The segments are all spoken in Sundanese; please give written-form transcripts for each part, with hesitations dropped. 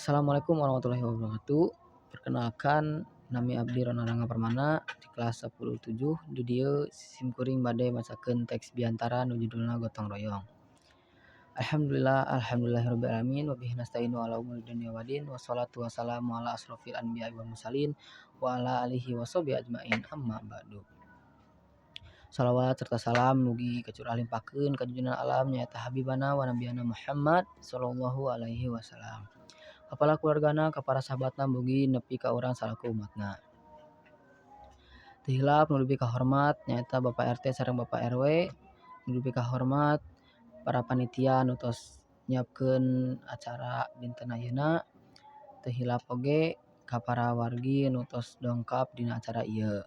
Assalamualaikum warahmatullahi wabarakatuh. Perkenalkan, nami abdi Rona Rangga Permana di kelas 10 7. Di dieu simkuring bade macakeun teks biantara nu judulna Gotong Royong. Alhamdulillah, alhamdulillahirabbil alamin, wa bihi nasta'inu ala umuri dunya waddin, wassalatu wassalamu ala asrofil anbiya'i wal mursalin wa ala alihi washabihi ajmain, amma ba'du. Salawat serta salam mugi kacurah limpahkeun ka junjungan alam, nyaeta habibana wa nabiyana Muhammad sallallahu alaihi wasallam. Ka para keluargana, ka para sahabatna, mugi nepi ka urang salaku umatna. Teu hilap nu dipikahormat nyaeta Bapak RT sareng Bapak RW, nu dipikahormat para panitia nu tos nyiapkeun acara dinten ayeuna, teu hilap oge ka para wargi nu tos dongkap dina acara ieu.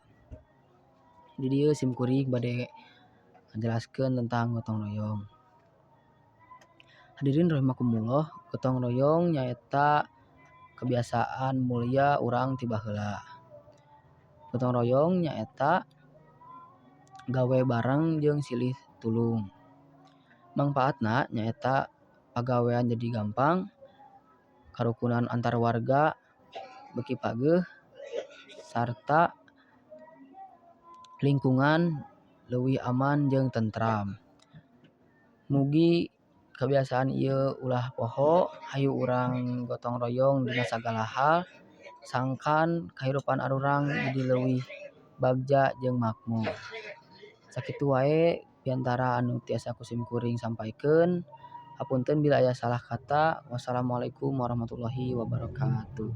Di dieu simkuring bade ngajelaskeun tentang gotong royong. Hadirin rahimakumullah, gotong royong nyaeta kebiasaan mulia urang ti baheula. Gotong royong nyaeta gawe bareng jeung silih tulung. Mangpaatna nyaeta pagawean jadi gampang, karukunan antar warga beuki pageuh, sarta lingkungan leuwih aman jeung tentram. Mugi kebiasaan ieu ulah poho, hayu urang gotong royong dina sagala hal sangkan kahirupan arurang jadi leuwih bagja jeung makmur. Sakitu wae biantara anu tiasa ku simkuring sampaikeun. Hapunten bila aya salah kata. Wassalamualaikum warahmatullahi wabarakatuh.